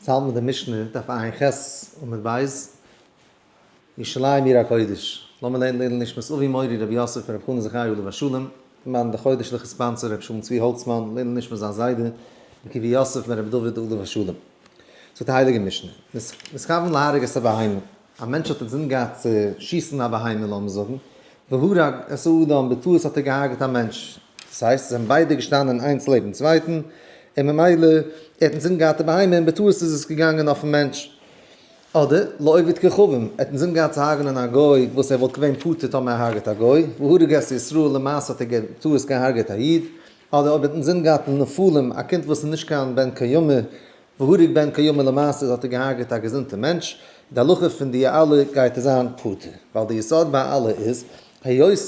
האלט מיט די משנה, דף ע"ח עמוד ב', ירושלים עיר הקודש. לאמיר לערנען לעילוי נשמת אבי מורי רבי יוסף רבי חנן זכרי' עליו השלום, מאן די חודש ליכע sponsor רבי שלום צבי האלצמאן, לעילוי נשמת זיין זיידע, רבי עקיבא יוסף בן רבי דוד עליו השלום. זאגט די הייליגע משנה, נתכוון להרוג את הבהמה, א מענטש האט אינזין געהאט צו שיסן א בהמה לאמיר זאגן, והרג את האדם, בטעות האט ער געהארגעט א מענטש, דאס הייסט זיי זענען ביידע געשטאנען איינס לעבן צווייטן, און ממילא ער האט אינזין געהאט די בהמה און בטעות איז עס געגאנגען אויפן מענטש. אדער לעובד כוכבים, ער האט אינזין געהאט צו הרג'נען א גוי וואס ער וואלט געווען פטור טאמער ער הרג'עט א גוי, והרג את ישראל למעשה האט ער בטעות געהרג'עט א איד, אדער אויב ער האט אינזין געהאט נפלים, א קינד וואס איז נישט קיין בן קיימא, והרג בן קיימא למעשה האט ער געהארגעט א געזונטע מענטש, די הלכה פון די אלע גייט ער זיין פטור, ווייל די יסוד ביי אלע איז, היות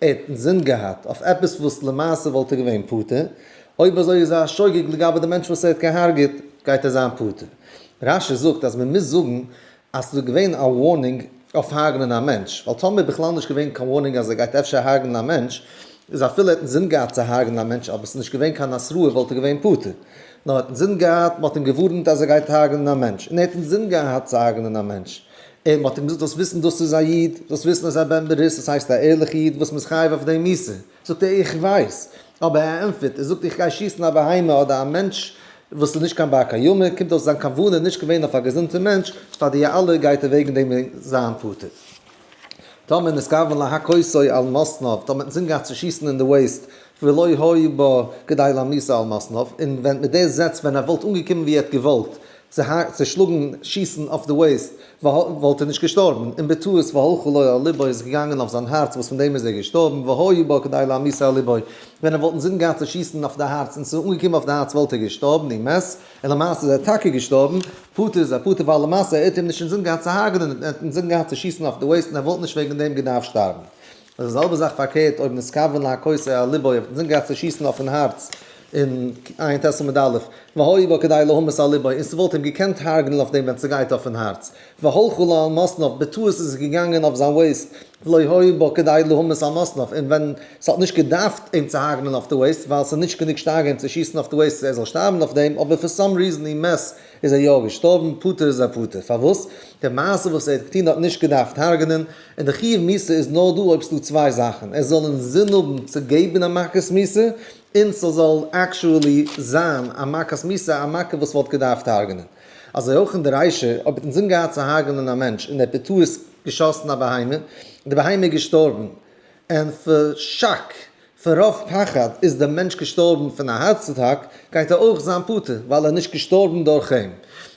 ער האט אינזין געהאט אויף עפעס וואס למעשה וואלט ער געווען פטור, אויב אזוי איז ער א שוגג לגבי די מענטש וואס ער האט געהארגעט, גייט ער זיין פטור. רש"י זאגט אז מען מוז זאגן אז ס'איז געווען א warning אויף הרג'נען א מענטש, ווייל טאמער איז בכלל נישט געווען קיין warning אז ער גייט אפשר הרג'נען א מענטש, איז אפילו ער האט אינזין געהאט צו הרג'נען א מענטש אבער ס'איז נישט געווען קיין התראה וואלט ער געווען פטור. נאר ער האט אינזין געהאט, מ'האט אים געווארנט אז ער גייט הרג'נען א מענטש, און ער האט אינזין געהאט צו הרג'נען א מענטש, און מ'האט אים געזאגט זאלסט וויסן דאס איז א איד, זאלסט וויסן ער איז א בן ברית, עס הייסט א ערליכע איד וואס מ'איז חייב אויף דעם מיתה. זאגט ער איך ווייס, אבער ער ענטפערט, ער זאגט איך גיי שיסן א בהמה אדער א מענטש וואס איז נישט קיין בר קיימא, קומט אויס זיין כוונה איז נישט געווען אויף א געזונטע מענטש, פאר די אלע גייט ער וועגן דעם זיין פטור. טאמער נתכוון להכותו על מתניו, טאמער האט אינזין געהאט צו שיסן אין די waist, ולא היה בה כדי להמיתו על מתניו, און ווען מיט די זעץ ווען ער וואלט אנגעקומען ווי ער האט געוואלט, צו שלאגן, שיסן אויף די waist, וואלט ער נישט געשטארבן, און בטעות והלכה לו על לבו איז געגאנגען אויף זיין הארץ וואס פון דעם איז ער געשטארבן, והיה בה כדי להמיתו על לבו, ווען ער וואלט אינזין געהאט צו שיסן אויף די הארץ און ס'איז אנגעקומען אויף די הארץ וואלט ער געשטארבן, ומת, און למעשה איז ער טאקע געשטארבן, פטור איז ער פטור ווייל למעשה ער האט אים נישט אינזין געהאט צו הרג'נען, ער האט אינזין געהאט צו שיסן אויף די waist און ער וואלט נישט וועגן דעם געדארפט שטארבן. די זעלבע זאך פארקערט אויב נתכוון להכותו על לבו אויב האט אינזין געהאט צו שיסן אויפן הארץ אין ע"ט עמוד א', והיה בה כדי להמית על לבו און ס'וואלט אים געקענט הרג'נען אויף דעם ווען ס'גייט אויפן הארץ, והלכה לו על מתניו בטעות איז עס געגאנגען אויף זיין waist, ולא היה בה כדי להמית על מתניו און ווען ס'האט נישט געדארפט אים צו הרג'נען אויף די waist ווייל ס'איז נישט גענוג שטארק אים צו שיסן אויף די waist ער זאל שטארבן אויף דעם אבער for some reason ומת איז ער יא געשטארבן, פטור איז ער פטור. פארוואס? די מעשה וואס ער האט געטון האט נישט געדארפט הרג'נען, און די חיוב מיתה איז נאר דא אויב ס'דא צוויי זאכן, ער זאל אינזין האבן צו געבן א מכת מיתה, און ס'זאל actually זיין א מכת מיתה, א מכה וואס וואלט געדארפט הרג'נען. אזוי אויך אין די רישא, אויב האט אינזין געהאט צו הרג'נען א מענטש און ער האט בטעות געשאסן א בהמה, און די בהמה איז געשטארבן, און פון שאק, פון רוב פחד איז דער מענטש געשטארבן פון א הארץ אטאק, גייט ער אויך זיין פטור, ווייל ער איז נישט געשטארבן דורך אים.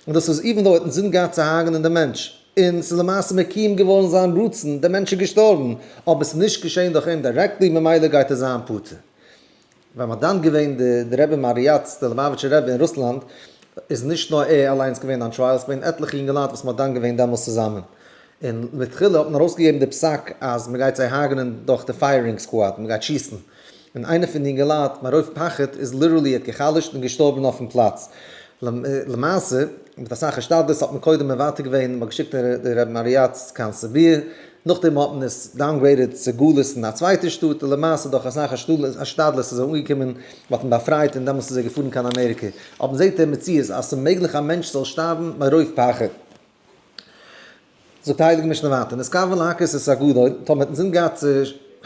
און דאס איז even though ער האט אינזין געהאט צו הרג'נען דעם מענטש, און ס'איז למעשה מקוים געווארן זיין רצון, דער מענטש איז געשטארבן, אבער ס'איז נישט געשען דורך אים directly, ממילא גייט ער זיין פטור. ווען מ'האט דן געווען די רבי מהרי"ץ, די ליובאוויטשער רבי אין רוסלאנד, איז נישט נאר ער אליינס געווען on trial, ס'איז געווען עטליכע יונגעלייט וואס מ'האט דן געווען דעמאלס צוזאמען. און מתחילה האט מען ארויסגעגעבן די פסק אז מ'גייט זיי הרג'נען דורך די firing squad, מ'גייט שיסן. און איינער פון די יונגעלייט, מרוב פחד, איז literally האט גע'חלש'ט און געשטארבן אויפן פלאץ. למעשה, מיט אסאך השתדלות האט מען קודם מוותר געווען, מ'האט געשיקט די רבי מהרי"ץ קיין סיביר, נאכדעם האט מען עס downgraded צו גלות אין א צווייטע שטאט, און למעשה דורך אסאך השתדלות איז ער אנגעקומען, מען האט אים באפרייט און דעמאלס איז ער געפארן קיין אמעריקע. אבער זעט דער מציאות אז ס'איז מעגליך א מענטש זאל שטארבן מרוב פחד. זאגט די הייליגע משנה ווייטער, נתכוון להכות את הגדול, טאמער האט אינזין געהאט צו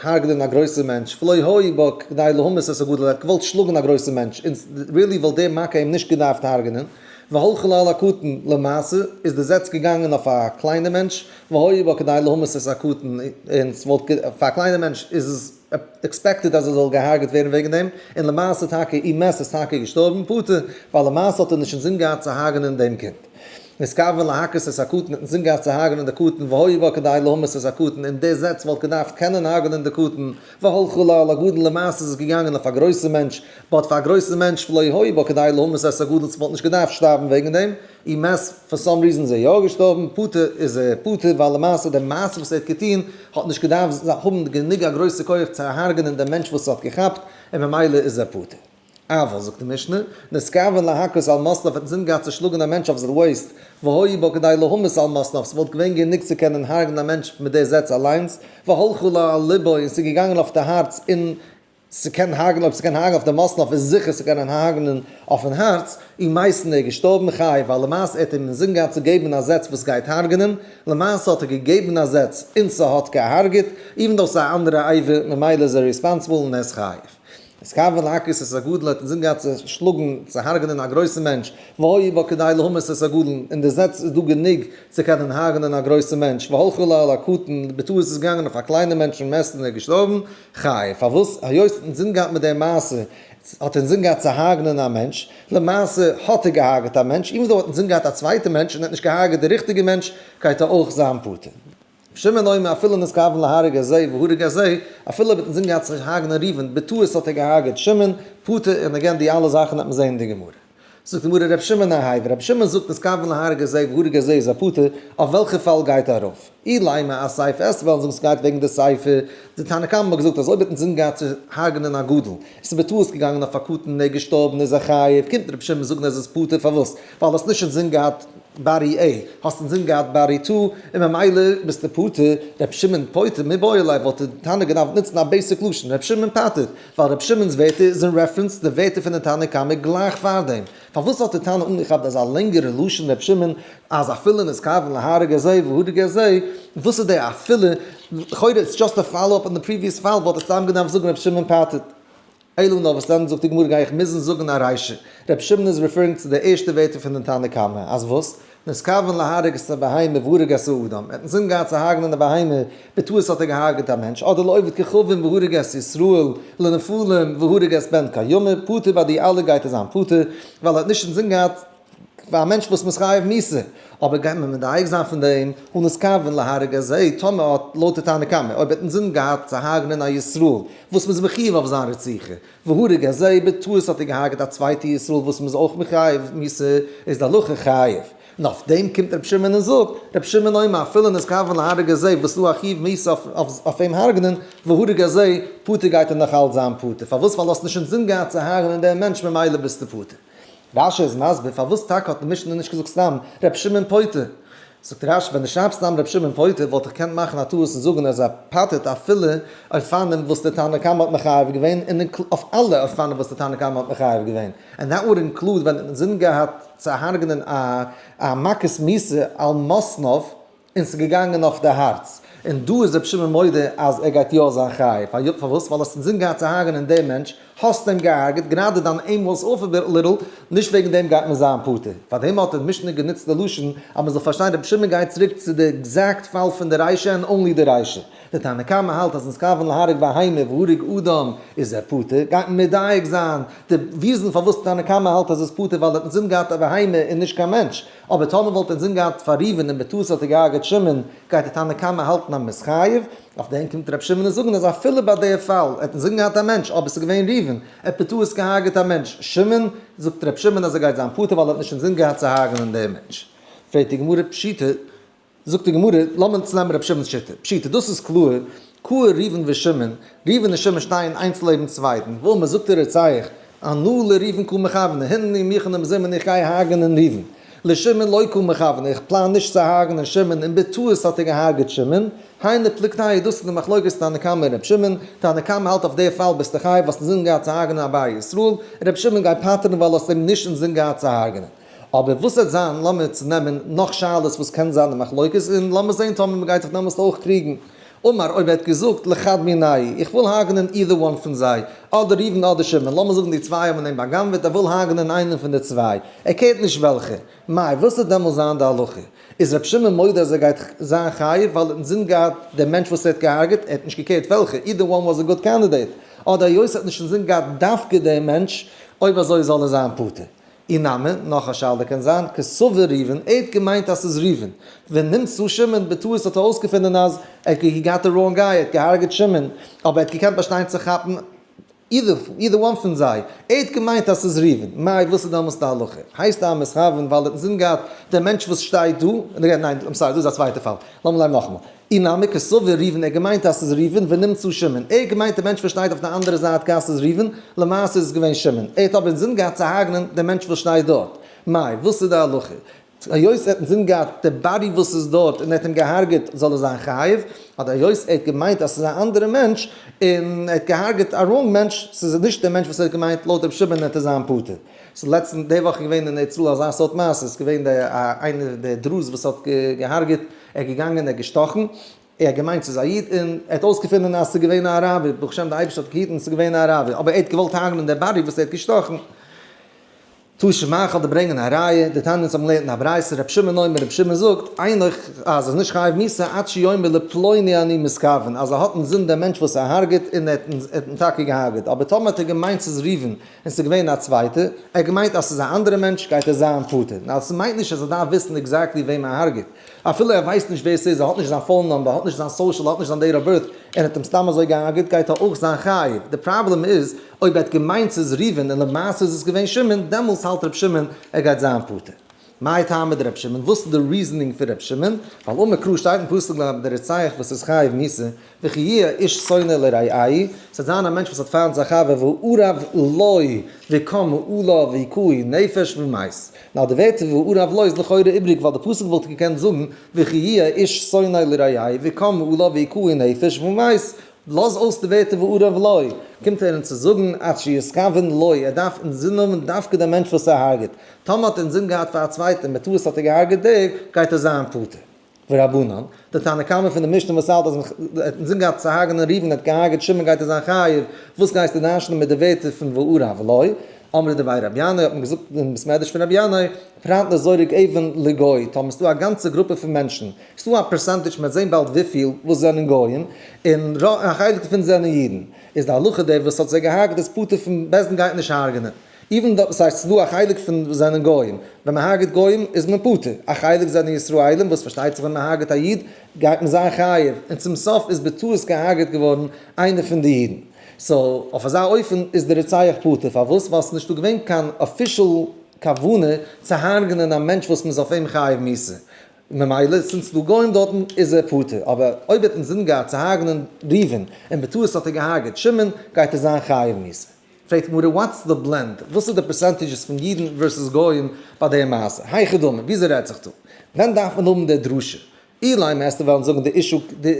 הרג'נען א גרויסע מענטש, ולא היה בה כדי להמית את הגדול, ער האט געוואלט שלאגן א גרויסע מענטש, און really וואלט דער מכה אים נישט געדארפט הרג'נען, והלכה לו על הקטן, למעשה איז די זעץ געגאנגען אויף א קליינע מענטש, והיה בה כדי להמית את הקטן, און ס'וואלט פאר א קליינע מענטש איז עס expected אז ער זאל געהארגעט ווערן וועגן דעם, און למעשה טאקע ומת איז טאקע געשטארבן פטור, ווייל למעשה האט ער נישט אינזין געהאט צו הרג'נען דעם קינד. נתכוון להכות את הקטן האט אינזין געהאט צו הרג'נען די קטן, והיה בה כדי להמית את הקטן, און די זעץ וואלט געדארפט קענען הרג'נען די קטן, והלכה לו על הגדול למעשה איז עס געגאנגען אויף א גרויסע מענטש, but פאר א גרויסע מענטש ולא היה בה כדי להמית את הגדול ס'וואלט נישט געדארפט שטארבן וועגן דעם, ומת for some reason איז ער יא געשטארבן, פטור איז ער פטור ווייל למעשה די מעשה וואס ער האט געטון האט נישט געדארפט האבן גענוג א גרויסע כח צו הרג'נען דעם מענטש וואס האט געכאפט און ממילא איז ער פטור. אבל, זאגט די משנה, נתכוון להכות על מתניו האט אינזין געהאט צו שלאגן א מענטש אויף זיין waist, והיה בה כדי להמית על מתניו, ס'וואלט געווען גענוג צו קענען הרג'נען א מענטש מיט די זעץ אליינס, והלכה לו על לבו און ס'איז געגאנגען אויף די הארץ און. ס'קען הרג'נען, אויב ס'קען הרג'נען אויף די מתניו איז זיכער ס'קען הרג'נען אויפן הארץ, און מייסטן ער געשטארבן חי ווייל למעשה ער האט אים אינזין געהאט צו געבן א זעץ וואס גייט הרג'נען, למעשה האט ער געגעבן א זעץ און ס'האט געהארגעט, even though ס'איז א אנדערע אבר, ממילא איז ער responsible און ער איז חייב. נתכוון להכות את הגדול האט אינזין געהאט צו שלאגן, צו הרג'נען א גרויסע מענטש, והיה בה כדי להמית את הגדול, אין די זעץ איז דא גענוג צו קענען הרג'נען א גרויסע מענטש, והלכה לו על הקטן, בטעות איז געגאנגען אויף א קליינע מענטש און ומת און ער איז געשטארבן, חייב. פארוואס? היות האט אינזין געהאט מיט די מעשה, האט אינזין געהאט צו הרג'נען א מענטש, למעשה האט ער געהארגעט א מענטש, even though האט אינזין געהאט א צווייטע מענטש און האט נישט געהארגעט די ריכטיגע מענטש, גייט ער אויך זיין פטור. שמעון אומר אפילו נתכוון להרוג את זה והרג את זה, אפילו אויב האט אינזין געהאט צו הרג'נען ראובן, בטעות האט ער געהארגעט שמעון, פטור, און again די אלע זאכן וועט מען זעהן אין די גמרא. זאגט די גמרא ר' שמעון אהייא, ר' שמעון זאגט נתכוון להרוג את זה והרג את זה איז א פטור, אויף וועלכע פאל גייט ארויף? אילימא אסיפא וועלן זאגן ס'גייט וועגן די סיפא, די תנא קמא האט געזאגט אז אויב האט אינזין געהאט צו הרג'נען א גדול, עס איז בטעות געגאנגען אויף א קטן און ער איז געשטארבן איז ער חייב, קומט ר' שמעון זאגן אז עס איז פטור פארוואס? ווייל האסט נישט אינזין געהאט body A, האסט אינזין געהאט body two, און ממילא ביסטו פטור, ר' שמעון פוטר מיבעי ליה וואלט די תנא געדארפט נוצן א basic לשון ר' שמעון פטר'ט, ווייל ר' שמעון'ס ווערטער איז אין reference די ווערטער פון די תנא קמא גלייך פארדעם. פארוואס האט די תנא אנגעכאפט אזא לענגערע לשון ר' שמעון אז אפילו נתכוון להרוג את זה והרג את זה, וואס איז די אפילו, לכאורה it's just a follow up on די previous פאל וואלט ער סתם געדארפט זאגן ר' שמעון פטר'ט. אלא נאר וואס דען זאגט די גמרא גיי איך מוזן זאגן א רישא, ר' שמעון איז referring צו די ערשטע ווערטער פון די תנא קמא, אז וואס? נתכוון להרוג את הבהמה והרג את האדם, ער האט אינזין געהאט צו הרג'נען די בהמה, בטעות האט ער געהארגעט א מענטש, אדער לעובד כוכבים והרג את ישראל, לנפלים והרג את בן קיימא, פטור ביי די אלע גייט ער זיין פטור, ווייל ער האט נישט אינזין געהאט פאר א מענטש וואס מ'איז חייב מיתה, אבער גייט מען מדייק זיין פון דעם, הא נתכוון להרוג את זה, טאמער האט, לויט די תנא קמא, אויב ער האט אינזין געהאט צו הרג'נען א ישראל, וואס מ'איז מחויב אויף זיין רציחה, והרג את זה, בטעות האט ער געהארגעט א צווייטע ישראל וואס מ'איז אויך מחויב מיתה, איז די הלכה חייב. און אויף דעם קומט רבי שמעון און זאגט, רבי שמעון אומר אפילו נתכוון להרוג את זה וואס איז דא א חיוב מיתה אויף אים הרג'נען, והרג את זה, פטור גייט ער נאך אלץ זיין פטור. פארוואס? ווייל האסט נישט אינזין געהאט צו הרג'נען דעם מענטש ממילא ביסטו פטור. רשי איז מסביר פארוואס טאקע האט די משנה נישט געזאגט סתם ר' שמעון פוטר. זאגט רשי ווען דו שרייבסט סתם ר' שמעון פוטר וואלט איך געקענט מאכן א טעות און זאגן אז ער פטר'ט אפילו אופנים וואס די תנא קמא האט מחייב געווען און אויף אלע אופנים וואס די תנא קמא האט מחייב געווען and that would include ווען ער האט אינזין געהאט צו הרג'נען א א מכת מיתה על מתניו און ס'איז געגאנגען אויף די הארץ, און דא איז רבי שמעון מודה אז ער גייט יא זיין חייב, פארוואס? ווייל האסט אינזין געהאט צו הרג'נען דעם מענטש, האסט אים געהארגעט, גראדע דיין aim was off a little, נישט וועגן דעם גייט מען זיין פטור. פאר דעם האט די משנה גענוצט די לשון אז מען זאל פארשטיין רבי שמעון גייט צוריק צו די exact פאל פון די רישא און only די רישא. די תנא קמא האלט אז נתכוון להרוג בהמה והרג אדם איז ער פטור, גייט מען מדייק זיין די reason פארוואס די תנא קמא האלט אז עס איז פטור ווייל ער האט אינזין געהאט א בהמה און נישט קיין מענטש, אבער טאמער וואלט אינזין געהאט פאר ראובן און בטעות האט ער געהארגעט שמעון, גייט די תנא קמא האלטן אז מ'איז חייב, אויף דעם קומט ר' שמעון און זאגן אז אפילו ביי די פאל, ער האט אינזין געהאט א מענטש אבער ס'איז געווען ראובן, ער האט בטעות געהארגעט א מענטש, שמעון, זאגט ר' שמעון אז ער גייט זיין פטור ווייל ער האט נישט אינזין געהאט צו הרג'נען דעם מענטש. פרעגט די גמרא פשיטא, זאגט די גמרא, לאמיר צונעמען ר' שמעון'ס שיטה, פשיטא דאס איז קלאר, קאי ראובן ושמעון, ראובן און שמעון שטייען איינס לעבן צווייטן, ואמר זאגט דער רוצח, אנא לראובן קא מכוונא, הנני מוכן ומזומן איך גיי הרג'נען ראובן, לשמעון לא קא מכוונא איך פלאן נישט צו הרג'נען שמעון און בטעות האט ער געהארגעט שמעון, היינו פלוגתייהו דאס איז די מחלוקת תנא קמא און ר' שמעון, תנא קמא האלט אויף די פאל ביסטו חייב האסט אינזין געהאט צו הרג'נען א בר ישראל, ר' שמעון גייט פטר'ן ווייל האסט אים נישט אינזין געהאט צו הרג'נען. אבער וואס וועט זיין, לאמיר צונעמען נאך שאלות וואס קען זיין די מחלוקת, און לאמיר זען טאמער מ'גייט זיך דעמאלסט אויך קריגן. אמר, אויב ער האט געזאגט, לחד מינייהו, איך וויל הרג'נען either one פון זיי, אדער ראובן אדער שמעון, לאמיר זאגן די צוויי האבן אים בא'גנב'עט, ער וויל הרג'נען איינעם פון די צוויי, ער קערט נישט וועלכע, מאי, וואס וועט דעמאלסט זיין די הלכה? איז רבי שמעון מודה אז ער גייט זיין חייב ווייל ער האט אינזין געהאט דעם מענטש וואס ער האט געהארגעט, ער האט נישט געקערט וועלכע, either one was a good candidate, אדער היות ער האט נישט אינזין געהאט דווקא דעם מענטש, אויב אזוי זאל ער זיין פטור. אי נמי, נאך א שאלה קען זיין, קסבר ראובן, ער האט געמיינט אז ס'איז ראובן. ונמצא שמעון, בטעות האט ער אויסגעפונען אז ער האט he got the wrong guy, ער האט געהארגעט שמעון, אבער ער האט געקענט באשטיין צו כאפן either one פון זיי. ער האט געמיינט אז ס'איז ראובן. מאי, וואס איז דעמאלס די הלכה? הייסט א מתכוון ווייל ער האט אינזין געהאט דער מענטש וואס שטייט דא, ניין, I'm sorry, דא איז א צווייטע פאל. לאמיר ליינען נאכאמאל. אי נמי קסבר ראובן, ער האט געמיינט אז ס'איז ראובן ונמצא שמעון, ער האט געמיינט דער מענטש וואס שטייט אויף די אנדערע זייט גאס איז ראובן, למעשה איז עס געווען שמעון, ער האט אבער אינזין געהאט צו הרג'נען דעם מענטש וואס שטייט דארט. מאי, וואס איז די הלכה? היות ער האט אינזין געהאט די body וואס איז דארט און ער האט אים געהארגעט זאל ער זיין חייב, אדער היות ער האט געמיינט אז ס'איז א אנדערע מענטש און ער האט געהארגעט א wrong מענטש, ס'איז נישט דער מענטש וואס ער האט געמיינט, לויט רבי שמעון וועט ער זיין פטור. ס'איז לעצטנס די וואך געווען אין ארץ ישראל אזא סארט מעשה, ס'איז געווען די איינער דער דרוז וואס האט געהארגעט, ער איז געגאנגען ער האט געשטאכן, ער האט געמיינט ס'איז א איד און ער האט אויסגעפונען אז ס'איז געווען א אראבער, ברוך השם די אייבערשטער האט געהיטן ס'איז געווען א אראבער, אבער ער האט געוואלט הרג'נען דער body וואס ער האט געשטאכן. תא שמע כ'וועל דיר ברענגען א ראיה, דתניא אונז האבן געלערנט אין א ברייתא, רבי שמעון אומר, רבי שמעון זאגט, אינו אז עס איז נישט חייב מיתה עד שיאמר לפלוני אני מתכוון, אז ער האט אינזין דעם מענטש וואס ער הרג'עט און ער האט אים טאקע געהארגעט, אבער טאמער האט ער געמיינט ס'איז ראובן און ס'איז געווען א צווייטער, ער האט געמיינט אז ס'איז א אנדערע מענטש גייט ער זיין פטור, נאר ס'מיינט נישט אז ער דארף וויסן exactly וועם ער הרג'עט, אפילו ער ווייסט נישט ווער ס'איז, ער האט נישט זיין phone number, ער האט נישט זיין social, ער האט נישט זיין date of birth, און האט אים סתם אזוי געהארגעט גייט ער אויך זיין חייב, די פראבלעם איז אויב ער האט געמיינט ס'איז ראובן און למעשה איז עס געווען שמעון, דעמאלס האלט ר' שמעון ער גייט זיין פטור. מאי טעמא דר' שמעון, וואס איז די reasoning פון ר' שמעון? ווייל אמר קרא שטייט אין פסוק לגבי די רוצח וואס איז חייב מיתה, וכי יהיה איש שונא לרעהו, ס'וועט זיין א מענטש וואס האט פיינט זיין חבר וארב לו וקם עליו והכהו נפש ומת. נאר די ווערטער וארב לו איז לכאורה איבריג ווייל די פסוק וואלט געקענט זאגן וכי יהיה איש שונא לרעהו וקם עליו והכהו נפש ומת, לאז אויס די ווערטער וארב לו, קומט ער אונז צו זאגן עד שיתכוון לו, ער דארף אינזין האבן דווקא דעם מענטש וואס ער הרג'ט, טאמער האט ער אינזין געהאט פאר א צווייטען בטעות האט ער געהרג'עט דער, גייט ער זיין פטור. ורבנן, די תנא קמא פון די משנה וואס האלט אז ער האט אינזין געהאט צו הרג'נען ראובן ער האט געהרג'עט שמעון גייט ער זיין חייב, וואס גייסטו דרש'נען מיט די ווערטער פון וארב לו? אמרי דבי רבי ינאי האט מען געזאגט אין בית מדרש פון רבי ינאי, פרט לזורק אבן לגוי, טאמער ס'דא א גאנצע גרופע פון מענטשן, ס'דא א percentage מ'וועט זען באלד וויפיל, וואס זענען גויים, און א חלק דערפון זענען אידן, איז די הלכה דער וואס האט זיי געהארגעט איז פטור פון בית דין גייט נישט הרג'נען, even though ס'הייסט ס'דא א חלק פון וואס זענען גויים, ווען מ'הרג'עט גויים איז מען פטור, א חלק זענען ישראלים וואס פארשטייט זיך ווען מ'הרג'עט א איד גייט מען זיין חייב, און צום סוף איז בטעות געהרג'עט געווארן איינער פון די אידן. so אויף אזא אופן איז די רוצח פטור, פארוואס? ווייל ס'איז נישטא געווען קיין official כוונה צו הרג'נען א מענטש וואס מ'איז אויף אים חייב מיתה, ממילא since ס'דא גוים דארטן איז ער פטור, אבער אויב ער האט אינזין געהאט צו הרג'נען ראובן און בטעות האט ער געהרג'עט שמעון גייט ער זיין חייב מיתה. פרעגט גמרא what's the blend? וואס איז די percentages פון אידן versus גוים ביי די מעשה? היכי דמי, וויאזוי רעדט זיך דא? ווען דארף מען האבן די דרשה? אילימא וועסטו וועלן זאגן די אישו די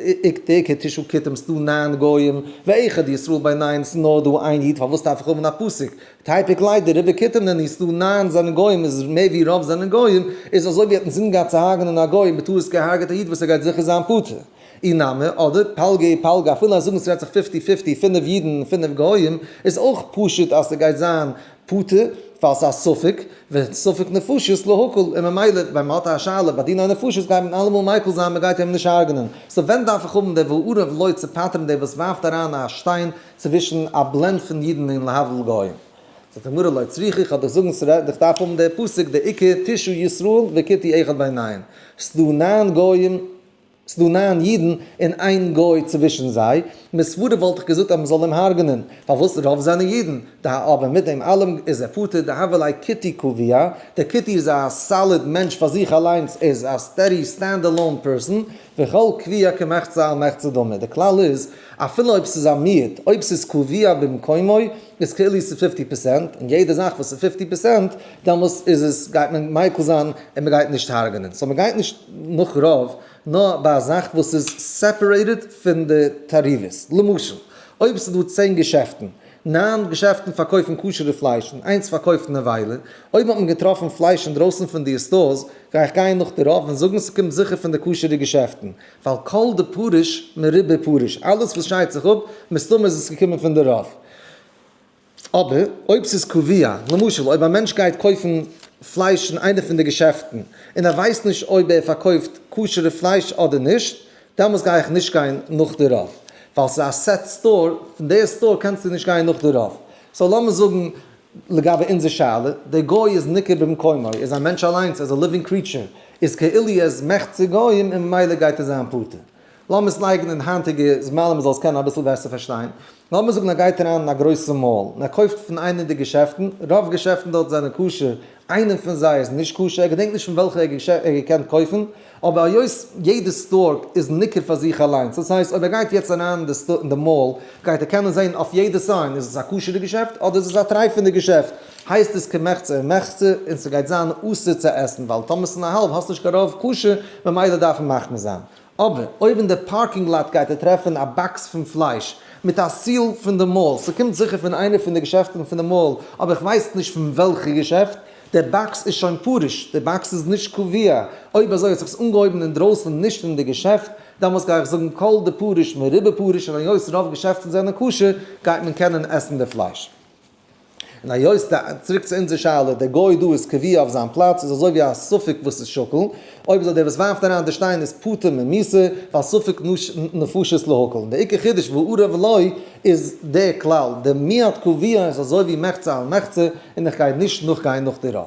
עיקר תשעה כותים ס'דא ניין גוים ואחד ישראל ביניהן ס'איז נאר דא איין איד פארוואס דארף איך האבן א פסוק תיפוק ליה דרובא כותים נינהו ס'דא ניין זענען גוים איז מער ווי רוב זענען גוים איז אזוי ווי האט אינזין געהאט צו הרג'נען א גוי און בטעות געהרג'עט א איד וואס ער גייט זיכער זיין פטור אי נמי אדער פלגא ופלגא אפילו אז זאגן ס'רעדט זיך fifty fifty פינף אידן און פינף גוים איז אויך פשוט אז ס'גייט זיין פטור, ווייל ס'איז א ספק, וספק נפשות להקל, און ממילא ווען מ'האט א שאלה ביי דיני נפשות גייט מען אלעמאל מיקל זיין מ'גייט איהם נישט הרג'נען, so ווען דארף איך האבן די וארב לו צו פטר'ן דער וואס ווארפט אריין א שטיין צווישן א blend פון אידן און להבדיל גוים? זאגט די גמרא לא צריכא, איך האב דיך זאגן ס'רעדט איך דארף האבן די פסוק דאיכא תשעה ישראל וכותי אחד ביניהם, ס'דא ניין גוים, ס'דא ניין אידן און איין גוי צווישן זיי, מסברא וואלט איך געזאגט אז מ'זאל אים הרג'נען, פארוואס רוב זענען אידן, ד ה אבער מיט דעם אלעם איז ער פטור, דהוה ליה כותי קבוע, דער כותי איז א solid מענטש פאר זיך אליינס, ער איז א steady stand alone person, וכל קבוע כמחצה על מחצה דמי, די כלל איז, אפילו אויב ס'איז א מיעוט, אויב ס'איז קבוע במקומו, איז כאילו ס'איז fifty percent, און יעדע זאך וואס איז fifty percent, דעמאלס איז עס, גייט מען מיקל זיין און מ'גייט נישט הרג'נען. so מ'גייט נישט נאך רוב, נאר ביי א זאך וואס איז separated פון די תערובות. למשל, אויב ס'איז דא צען געשעפטן, ניין געשעפטן פארקויפן כשר'ע פלייש און איינס פארקויפט נבילה, אויב האט מען געטראפן פלייש אינדרויסן פון די stores, גיי איך גיין נאך די רוב און זאגן ס'קומט זיכער פון די כשר'ע געשעפטן, ווייל כל דפריש מרובא פריש, אלעס וואס שיידט זיך אפ, מסתמא איז עס געקומען פון די רוב. אבער אויב ס'איז קבוע, למשל אויב א מענטש גייט קויפן פלייש אין איינע פון די געשעפטן, און ער ווייסט נישט אויב ער פארקויפט כשר'ע פלייש אדער נישט, דעמאלס גיי איך נישט גיין נאך די רוב, ווייל ס'איז א set store, פון די store קענסטו נישט גיין נאך די רוב. so לאמיר זאגן לגבי אונזער שאלה, דער גוי איז ניכר במקומו, ער איז א מענטש אליינס, ער איז א living creature, איז כאילו ער איז מחצה גוים און ממילא גייט ער זיין פטור. לאמיר עס לייגן אין היינטיגע זמנים מ'זאל עס קענען אביסל בעסער פארשטיין. לאמיר זאגן ער גייט אריין אין א גרויסע mall און ער קויפט פון איינע די געשעפטן, רוב געשעפטן דארט זענען כשר, איינע פון זיי איז נישט כשר, ער געדענקט נישט פון וועלכע געשעפט ער האט געקענט קויפן, אבער היות יעדע store איז ניכר פאר זיך אליינס, דאס הייסט אויב ער גייט יעצט אריין אין די mall גייט ער קענען זען אויף יעדע sign איז עס א כשר'ע געשעפט אדער איז עס א טרייפענע געשעפט. הייסט עס כמחצה ומחצה און ס'גייט זיין אסור צו עסן ווייל טאמער ס'איז נאר האלב האסט נישט קיין רוב כשר ממילא דארף מען מחמיר זיין. אבער אויב אין די parking lot גייט ער טרעפן א באקס פון פלייש מיט א seal פון די mall, ס'קומט זיכער פון איינע פון די געשעפטן פון די mall אבער איך ווייס נישט פון וועלכע געשעפט, די באקס איז שוין פרוש, די באקס איז נישט קבוע, אויב אזוי האט זיך עס אנגעהויבן אינדרויסן נישט אין די געשעפט, דאמאלס גיי איך זאגן כל דפריש מרובא פריש און היות רוב געשעפטן זענען כשר גייט מען קענען עסן די פלייש. און היות די, צוריק צו אונזער שאלה, דער גוי דא איז קבוע אויף זיין פלאץ איז אזוי ווי א ספק וואס איז שקול, אויב אזוי דער וואס ווארפט אריין די שטיין איז פטור ממיתה, ווייל ספק נפשות להקל. און די עיקר חידוש וערב לו איז דער כלל, די מיעוט קבוע איז אזוי ווי מחצה על מחצה און איך גיי נישט נאכגיין נאך די רוב.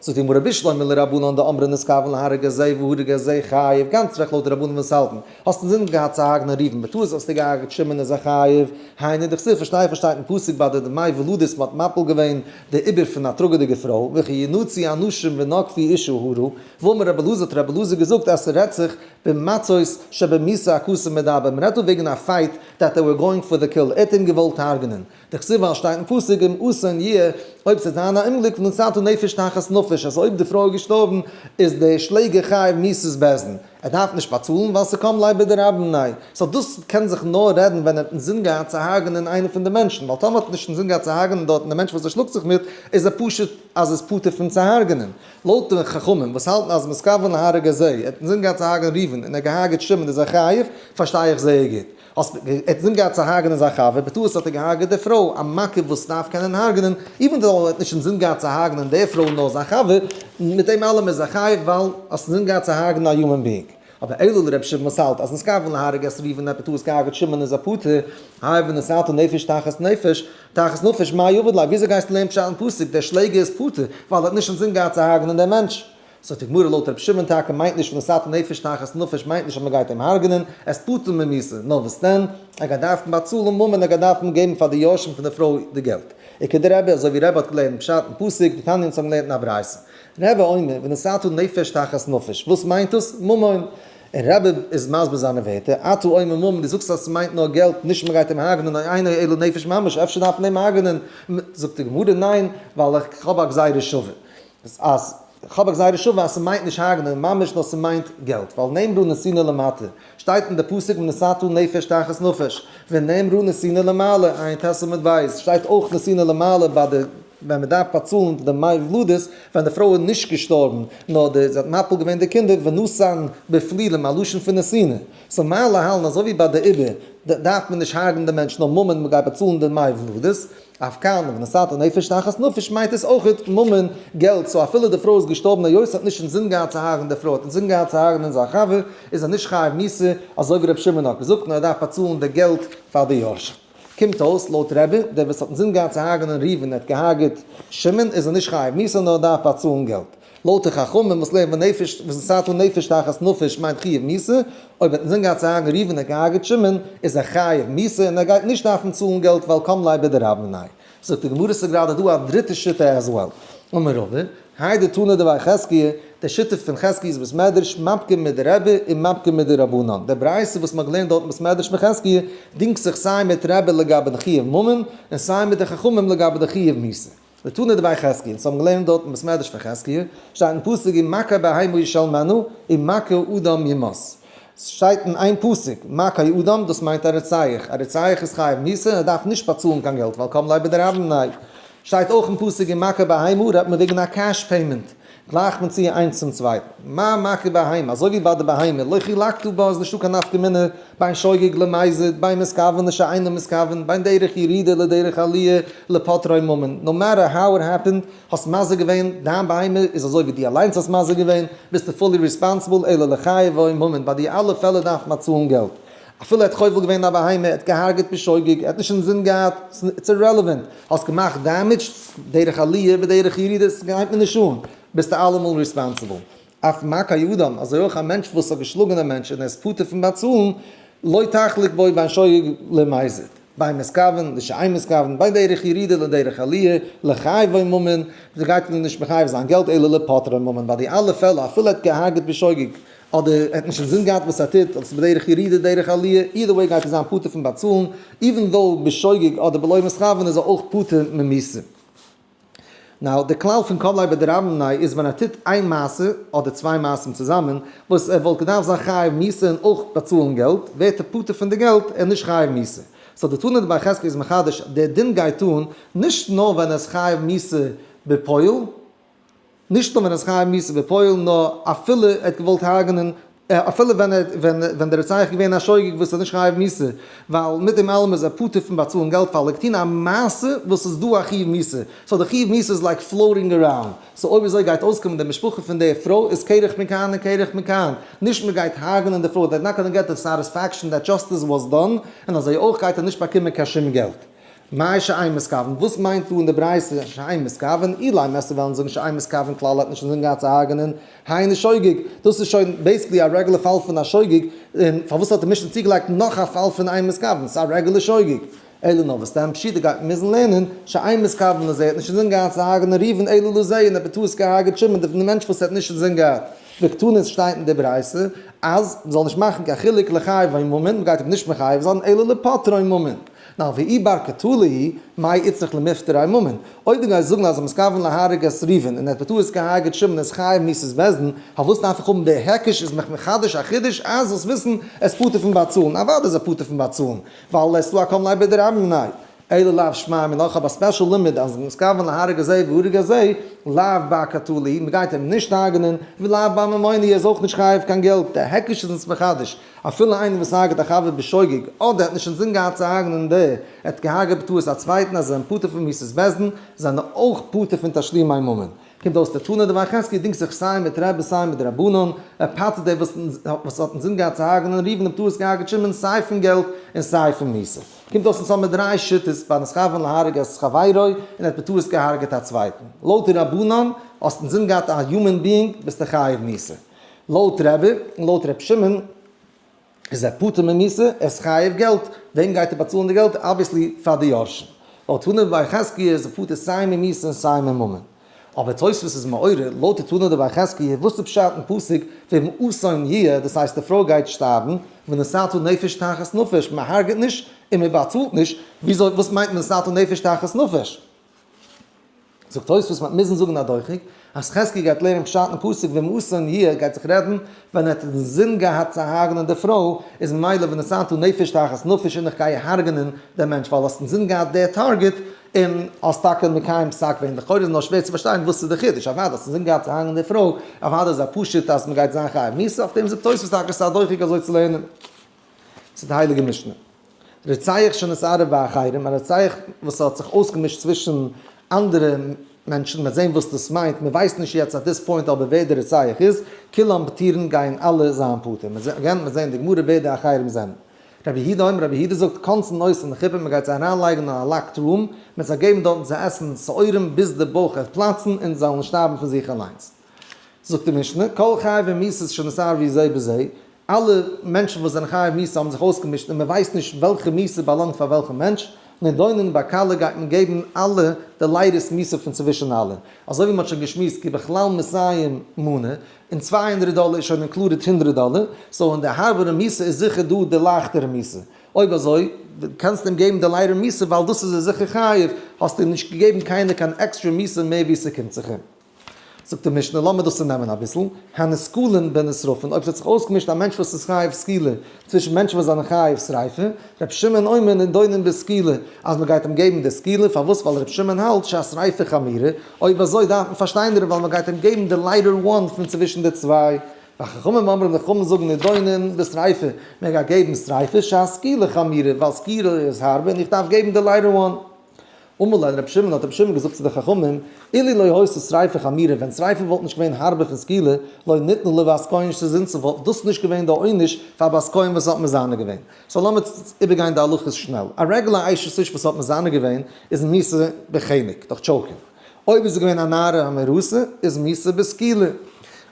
זאגט די גמרא בשלמא לרבנן דאמרי נתכוון להרוג את זה והרג את זה חייב, גאנץ רעכט לויט די רבנן וואס האלטן, האסט אינזין געהאט צו הרג'נען ראובן, בטעות האסטו געהרג'ט שמעון איז א חייב, היינו דכתיב פארשטיי פארשטייט אין פסוק ביי די דמי ולדות מ'האט מפיל געווען די עיבור פון א טראגעדיגע פרוי, וכי ינצו אנשים ונגפו אשה הרה, ואמר רבי אלעזר האט רבי אלעזר געזאגט אז ס'רעדט זיך במצות שבמיתה הכתוב מדבר, מ'רעדט דא וועגן א fight that they were going for the kill, ער האט אים געוואלט הרג'נען. דכתיב ווייל שטייט אין פסוק אם אסון יהיה, אויב ס'וועט זיין א אומגליק ונתתה נפש תחת נפש, אז אויב די פרוי איז געשטארבן איז דער שלעגער חייב מיתת בית דין, ער דארף נישט באצאלן ווייל ס'קם ליה בדרבה מיניה, so דאס קען זיך נאר רעדן ווען ער האט אינזין געהאט צו הרג'נען איינער פון די מענטשן, ווייל טאמער האט ער נישט אינזין געהאט צו הרג'נען דארטן די מענטש וואס ער שלאגט זיך מיט, איז ער פשוט אז איז פטור פון צו הרג'נען. לויט די חכמים וואס האלטן אז מתכוון להרוג את זה, ער האט אינזין געהאט צו הרג'נען ראובן און ער האט געהרג'עט שמעון איז ער חייב, פארשטיי איך זייער גוט. האסט ער האט אינזין געהאט צו הרג'נען זיין חבר, בטעות האט ער געהארגעט די פרוי, א מכה וואס דארף קענען הרג'נען, even though ער האט נישט אינזין געהאט צו הרג'נען די פרוי נאר זיין חבר, מיט דעם אלעם איז ער חייב ווייל האסט אינזין געהאט צו הרג'נען א human being. אבער אלא לר' שמעון וואס האלט אז נתכוון להרוג את ראובן האט בטעות געהארגעט שמעון איז ער פטור, האי ונתתה נפש תחת נפש, תחת נפש מאי עביד ליה, וויאזוי גייסטו לערנען פשט אין פסוק דער שלעגער איז פטור ווייל ער האט נישט אינזין געהאט צו הרג'נען דעם מענטש? זאגט די גמרא לויט רבי שמעון טאקע מיינט נישט ונתתה נפש תחת נפש מיינט נישט אז מען גייט אים הרג'נען, ער איז פטור ממיתה, נאר וואס דען, ער גייט דארפן באצאלן ממון, ער גייט דארפן געבן פאר די יורשים פון די פרוי די געלט. וכדרבי אזוי ווי רבי האט געלערנט פשט אין פסוק, דתניא אונז האבן געלערנט אין א ברייתא. רבי אומר ונתתה נפש תחת נפש, וואס מיינט דאס? ממון. און רבי איז מסביר זיינע ווערטער, אתה אומר ממון, דו זאגסט אז ס'מיינט נאר געלט, נישט מ'גייט אים הרג'נען, או אינו אלא נפש ממש, אפשר דארף מען אים הרג'נען, זאגט די גמרא ניין, ווייל איך האב א גזירה שווה. אז כ'האב א גזירה שווה אז ס'מיינט נישט הרג'נען ממש נאר ס'מיינט געלט, ווייל נאמרה נתינה למטה, שטייט אין די פסוק ונתתה נפש תחת נפש, ונאמרה נתינה למעלה, עיין ט' עמוד ב', שטייט אויך נתינה למעלה ביי די ווען מ'דארף באצאלן די דמי ולדות ווען די פרוי איז נישט געשטארבן נאר די זי האט מפיל געווען די קינדער ונתן בפלילים א לשון פון נתינה, so מה להלן אזוי ווי ביי די עיבור דארף מען נישט הרג'נען די מענטש נאר ממון מ'גייט באצאלן די דמי ולדות. אף כאן, ונתתה נפש תחת נפש מיינט עס אויכעט ממון, געלט, so אפילו די פרוי איז געשטארבן היות האט נישט אינזין געהאט צו הרג'ן די פרוי האט אינזין געהאט צו הרג'נען זיין חבר, איז ער נישט חייב מיתה, אזוי ווי רבי שמעון האט געזאגט, נאר ער דארף באצאלן די געלט פאר די יורשים. קומט אויס, לויט רבי, דער וואס האט אינזין געהאט צו הרג'נען ראובן און האט געהרג'עט שמעון, איז ער נישט חייב מיתה נאר ער דארף באצאלן געלט. לויט די חכמים וואס לערנען ונפש ונתתה נפש תחת נפש מיינט חיוב מיתה, אויב האט אינזין געהאט צו הרג'ן ראובן און ער געהרג'עט שמעון, איז ער חייב מיתה און ער גייט נישט דארפן צאלן געלט ווייל קם ליה בדרבה מיניה. זאגט די גמרא ס'איז גראדע דא א דריטע שיטה as well. אמר רבא, האי דתנא דבי חזקיה, די שיטה פון חזקיה'ס בית מדרש, מפקא מדרבי און מפקא מדרבנן. די ברייתא וואס מ'האט געלערנט דארט אין בית מדרש פון חזקיה, דינגט זיך סיי מיט רבי לגבי די חיוב ממון, און סיי מיט די חכמים לגבי די חיוב מיתה. דתנא דבי חזקיה, אונז האבן געלערנט דארט אין בית מדרש פון חזקיה, שטייט אין פסוק אם מכה בהמה ישלמנה, אם מכה אדם יומת. ס'שטייט אין איין פסוק, מכה אדם, דאס מיינט א רוצח, א רוצח איז חייב מיתה און ער דארף נישט באצאלן קיין געלט ווייל קם ליה בדרבה מיניה. שטייט אויך אין פסוק אם מכה בהמה רעדט מען וועגן א cash payment. גלייכט מען צו איינס צום צווייטן. מה מכה בהמה, אזוי ווי ביי די בהמה, לא חילקת בה איז נישטא קיין נפקא מינה בין שוגג למזיד, בין מתכוון לשאינו מתכוון, בין דרך ירידה לדרך עליה, לפוטרו ממון. No matter how it happened, האסט מזיק געווען, דיין בהמה איז אזוי ווי דו אליינס האסט מזיק געווען, ביסטו fully responsible, אלא לחייבו ממון, ביי די אלע פעלער דארף מען צאלן געלט. אפילו ער האט חובל געווען א בהמה, ער האט געהארגעט בשוגג, ער האט נישט אינזין געהאט, it's irrelevant, האסט געמאכט damage, דרך עליה ודרך ירידה, ס'גייט מיר נישט אן, ביסטו אלעמאל responsible. אף מכה אדם, אזוי אויך א מענטש וואס האט געשלאגן א מענטש און ער איז פטור פון באצאלן, לא תחלוק בו בין שוגג למזיד, בין מתכוון לשאין מתכוון, בין דרך ירידה לדרך עליה, לחייבו ממון, גייט מען נישט מחייב זיין געלט אלא לפוטרו ממון, ביי די אלע פעלער אפילו ער האט געהארגעט בשוגג, אדער ער האט נישט אינזין געהאט וואס ער טוט, אדער ס'איז בדרך ירידה דרך עליה, either way גייט ער זיין פטור פון באצאלן, even though בשוגג אדער בלא מתכוון איז ער אויך פטור ממיתה. Now, די כלל פון קם ליה בדרבה מיניה איז ווען ער טוט איין מעשה, אדער צוויי מעשים צוזאמען, וואס ער וואלט געדארפט זיין חייב מיתה און אויך באצאלן געלט, ווערט ער פטור פון די געלט און נישט חייב מיתה. So די תנא דבי חזקיה איז מחדש, דער דין גייט אן נישט נאר ווען ער איז חייב מיתה בפועל, נישט נאר ווען ער איז חייב מיתה בפועל, נאר אפילו ער האט געוואלט הרג'נען, אפילו ווען ער ווען ווען דער רוצח איז געווען א שוגג וואס איז נישט חייב מיתה, ווייל מיט דעם אלעם איז ער פטור פון באצאלן געלט ווייל ער האט געטון א מעשה וואס איז דא א חיוב מיתה, so די חיוב מיתה איז like floating around, so אויב אזוי גייט אויסקומען די משפחה פון די פרוי איז קרח מכאן און קרח מכאן, נישט מען גייט הרג'נען די פרוי, they're not gonna get the satisfaction that justice was done, און אזוי אויך גייט ער נישט באקומען קיין שום געלט. מאי שאין מתכוון, וואס מיינט דא אין די ברייתא שאין מתכוון? אילימא וועסטו וועלן זאגן שאין מתכוון כלל האט נישט אינזין געהאט צו הרג'נען, היינו שוגג, דאס איז שוין basically א רעגולער פאל פון א שוגג, און פארוואס האט די משנה צוגעלייגט נאך א פאל פון אין מתכוון? ס'איז א רעגולער שוגג. אלא נאר וואס דען פשיטא גייט מען מוזן לערנען שאין מתכוון לזה האט נישט אינזין געהאט צו הרג'נען ראובן אלא לזה און האט בטעות געהרג'עט שמעון די מענטש וואס האט נישט אינזין געהאט. וקתני שטייט אין די ברייתא אז מ'זאל נישט מאכן קיין חילוק לחייבו ממון, מ'גייט אים נישט מחייב זיין אלא לפוטרו ממון. נאר ואי בר קטלא הוא, מאי איצטריך למיפטריה ממון. אויב דו גייסט זאגן אז המתכוון להרוג את ראובן און ער האט בטעות געהרג'עט שמעון איז חייב מיתת בית דין, פארוואס דארף איך האבן די היקש איז מיך מחדש א חידוש אז זאלסט וויסן ער איז פטור פון באצאלן, אוודאי איז ער פטור פון באצאלן, ווייל עס איז דא א קם ליה בדרבה מיניה. אלא לאו שמע מינה, איך האב א special לימוד אז מתכוון להרוג את זה והרג את זה, לאו בר קטלא הוא, מ'גייט אים נישט הרג'נען, ולאו בר ממונא הוא, ער איז אויך נישט חייב קיין געלט, דער היקש איז אונז מחדש, אפילו איינער וואס הרג'ט א חבר בשוגג, אדער האט נישט אינזין געהאט צו הרג'נען דער, ער האט געהרג'עט בטעות א צווייטן אז זיי זענען פטור פון מיתת בית דין, זענען אויך פטור פון תשלומי ממון. קומט אויס דער תנא דבי חזקיה דינגט זיך סיי מיט רבי סיי מיט די רבנן, ער פטר'ט דער וואס האט אינזין געהאט צו הרג'נען ראובן און בטעות געהרג'עט שמעון סיי פון געלט און סיי פון מיתה. קומט אויס אונז האבן מיר דריי שיטות ביי נתכוון להרוג את חברו און ער האט בטעות געהרג'עט א צווייטן. לויט די רבנן האסט אינזין געהאט א human being ביסטו חייב מיתה. לויט רבי און לויט ר' שמעון איז ער פטור ממיתה, ער איז חייב געלט, וועם גייט ער באצאלן די געלט? Obviously פאר די יורשים. לויט תנא דבי חזקיה איז ער פטור סיי ממיתה און סיי מממון. אבער תוספות איז מעורר, לויט די תנא דבי חזקיה, וואס איז פשט אין פסוק ואם אסון יהיה, דאס הייסט די פרוי גייט שטארבן, ונתתה נפש תחת נפש, מען הרג'ט נישט און מען באצאלט נישט, וויאזוי וואס מיינט ונתתה נפש תחת נפש? זאגט תוספות מ'וועט מוזן זאגן א דוחק, אז חזקי גייט לערנען פשט אין פסוק ואם אסון יהיה גייט זיך רעדן ווען ער האט אינזין געהאט צו הרג'נען די פרוי, איז ממילא ונתתה נפש תחת נפש און איך גיי הרג'נען דעם מענטש ווייל האסט אינזין געהאט די target און האסט טאקע מקיים פסק געווען, לכאורה איז נאר שווער צו פארשטיין וואס איז די חידוש, אוודאי האסט אינזין געהאט צו הרג'נען די פרוי, אוודאי איז א פשוט אז מ'גייט זיין חייב מיתה, אויף דעם זאגט תוספות טאקע ס'איז א דוחק אזוי צו לערנען. ס'איז די הייליגע משנה. רוצח שנתערב באחרים, א רוצח וואס האט זיך אויסגעמישט צווישן אנדערע מענטשן, מ'וועט זען וואס דאס מיינט, מ'ווייסט נישט יעצט at this point אבער ווער דער רוצח איז, כולם פטורין גייען אלע זיין פטור. Again, מ'וועט זען די גמרא ווער די אחרים זענען. רבי יהודה אומר, רבי יהודה זאגט, קונסין אותן לחופה, מ'גייט זיי אריינלייגן אין א locked room, מ'וועט זיי געבן דארטן צו עסן שעורים ביז די בויך וועט פלאצן און זיי זאלן שטארבן פון זיך אליינס. זאגט די משנה, כל חייבי מיתות שנתערבו זה בזה, אלע מענטשן וואס זענען חייב מיתה האבן זיך אויסגעמישט און מען ווייסט נישט וועלכע מיתה באלאנגט פאר וועלכן מענטש, נידונין בקלה גייט מען געבן אלע די לייטעסט מיתה פון צווישן אלע, אזוי ווי מען האט שוין געשמועסט כי בכלל מאתים מנה, און 200 דאלער איז שוין included הונדרעט דאלער, so אין די הארבערע מיתה איז זיכער דא די לייכטערע מיתה, אויב אזוי קענסטו אים געבן די לייטער מיתה ווייל דאס איז ער זיכער חייב, האסטו אים נישט געגעבן קיינער קיין עקסטרע מיתה מער ווי ס'קומט זיך אים. זאגט די משנה, לאמיר דאס צונעמען אביסל, הנסקלין בנשרפין, אויב ס'האט זיך אויסגעמישט א מענטש וואס איז חייב סקילה, צווישן מענטשן וואס זענען חייב שריפה, ר' שמעון אומר נידונין בסקילה, אז מ'גייט אים געבן די סקילה, פארוואס? ווייל ר' שמעון האלט שהשריפה חמורה, אויב אזוי דארף מען פארשטיינערן ווייל מ'גייט אים געבן די lighter one פון צווישן די צוויי. וחכמים אומרים די חכמים זאגן נידונין בשריפה, מ'גייט געבן שריפה שהסקילה חמורה, ווייל סקילה איז הארבער און איך דארף געבן די lighter one. אמר להם רבי שמעון האט רבי שמעון געזאגט צו די חכמים, אילו לא היתה שריפה חמורה, ווען שריפה וואלט נישט געווען הארבער פון סקילה, לא ניתנה לבת כהן שזינתה, וואלט דאס נישט געווען די עונש פאר בת כהן וואס האט מזנה געווען. So לאמיר איבערגיין די הלכות שנעל. א רעגולער אשת איש וואס האט מזנה געווען איז מיתה בחנק, דורך choking. אויב איז עס געווען א נערה המאורסה איז מיתה בסקילה.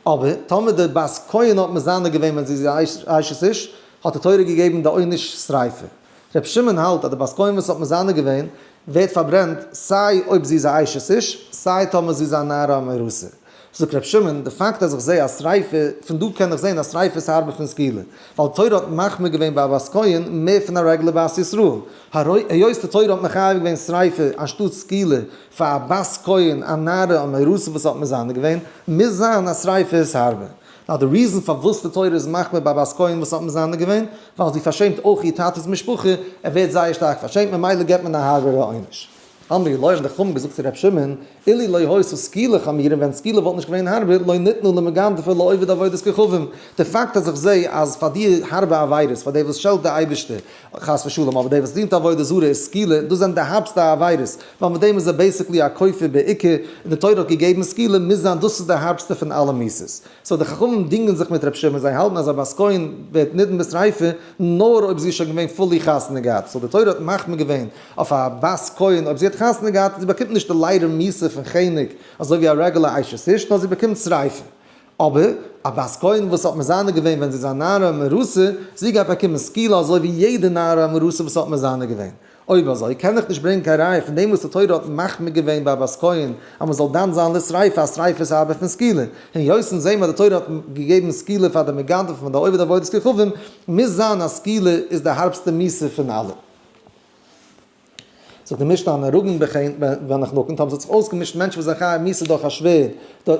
אבער טאמער די בת כהן האט מזנה געווען ווען זי איז אשת איש, האט די תורה געגעבן די עונש שריפה. ר' שמעון האלט אז די בת כהן וואס האט מזנה געווען ווערט פארברענט סיי אויב זי איז א אשת איש סיי טאמער זי איז א נערה המאורסה. זאגט ר' שמעון, די פאקט אז איך זעה א שריפה, פון דא קען איך זעהן אז שריפה איז הארבער פון סקילה, ווייל תורה האט מחמיר געווען ביי א בת כהן מער פון א רעגולער בת ישראל. היות די תורה האט מחייב געווען שריפה אנשטאט סקילה פאר א בת כהן א נערה א מאורסה וואס האט מזנה געווען, מוז זיין אז שריפה איז הארבער. Now די reason פארוואס די תורה איז מחמיר ביי בת כהן וואס האט מזנה געווען, ווייל זי פארשעמט אויך איר טאטע'ס משפחה, ער ווערט זייער שטארק פארשעמט ממילא געבט מען א הארבערע עונש. אמרו לו האבן די חכמים געזאגט צו ר' שמעון, אילו לא היתה סקילה חמורה ווען סקילה וואלט נישט געווען הארבער לא ניתנה למגדפי לעובד עבודת כוכבים, די פאקט אז איך זע אז פאר די הארבע עבירות פאר די וואס שעלט די אייבערשטער חס ושלום אבער די וואס דינט עבודה זרה איז סקילה דאס זענען די הארבסטע עבירות ווייל מיט דעם איז ער basically א כופר בעיקר און די תורה האט געגעבן סקילה מוז זיין דאס איז די הארבסטע פון אלע מיתות. So די חכמים דינגען זיך מיט ר' שמעון, זיי האלטן אז א בת כהן ווערט נידון בשריפה נאר אויב זי איז שוין געווען fully חתונה געהאט, so די תורה האט מחמיר געווען אויף א בת כהן אויב זי האט חתונה געהאט, זי באקומט נישט די לייטער מיתה פון חנק אזוי ווי א רעגולער אשת איש, נאר זי באקומט שריפה. אבער א בת כהן וואס האט מזנה געווען ווען זי איז א נערה מאורסה, זי גייט באקומען סקילה אזוי ווי יעדע נערה מאורסה וואס האט מזנה געווען. אויב אזוי קען איך נישט ברענגען קיין ראיה פון דעם וואס די תורה האט מחמיר געווען ביי בת כהן אז מען זאל דן זיין לשריפה אז שריפה איז הארבער פון סקילה, היות אונז זעהן אז די תורה האט געגעבן סקילה פאר די מגדף פון די עובד עבודת כוכבים, מוז זיין אז סקילה איז די הארבסטע מיתה פון אלע. זאגט די משנה הנהרגין והנחנקין, טאמער ס'האט זיך אויסגעמישט מענטשן וואס זענען חייב מיתה דורך א שווערד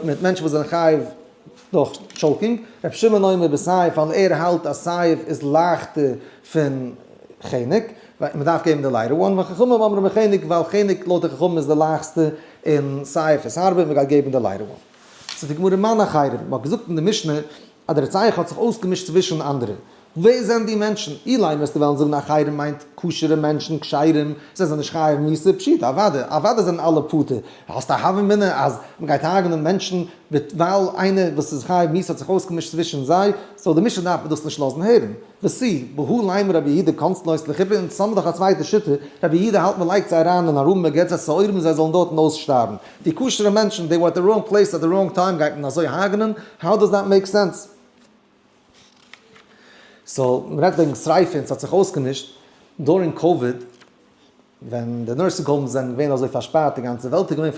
מיט מענטשן וואס זענען חייב דורך choking, רבי שמעון אומר בסייף ווייל ער האלט אז סייף איז לייכטער פון חנק, ווייל מען דארף געבן די lighter one, וחכמים אומרים בחנק ווייל חנק לויט די חכמים איז די לייכסטע און סייף איז הארבער מען גייט געבן די lighter one. זאגט די גמרא מאן אחרים, מען האט געזאגט אין די משנה אז דער רוצח האט זיך אויסגעמישט צווישן אנדערע. ווער זענען די מענטשן? אילימא וועסטו וועלן זאגן אחרים מיינט כשר'ע מענטשן, כשרים, זיי זענען נישט חייב מיתה, פשיטא, אוודאי, אוודאי זענען אלע פטור. האסט א הוה אמינא אז מען גייט הרג'נען מענטשן ווייל איינער וואס איז חייב מיתה האט זיך אויסגעמישט צווישן זיי, so די משנה דארף מען דאס נישט לאזן הערן. ותו, בהא לימא רבי יהודה קונסנויס לחופה, אונז האמיר דאך א צווייטע שיטה, רבי יהודה האלט מען לייגט זיי אריין אין א room מען געט זיי שעורים זיי זאלן דארטן אויסשטארבן. די כשר'ע מענטשן, they were at the wrong place at the wrong time גייט מען אזוי הרג'נען? How does that make sense? So מ'רעדט וועגן שריפה און ס'האט זיך אויסגעמישט during COVID ווען די nursing homes זענען געווען אזוי פארשפארט, די גאנצע וועלט איז געווען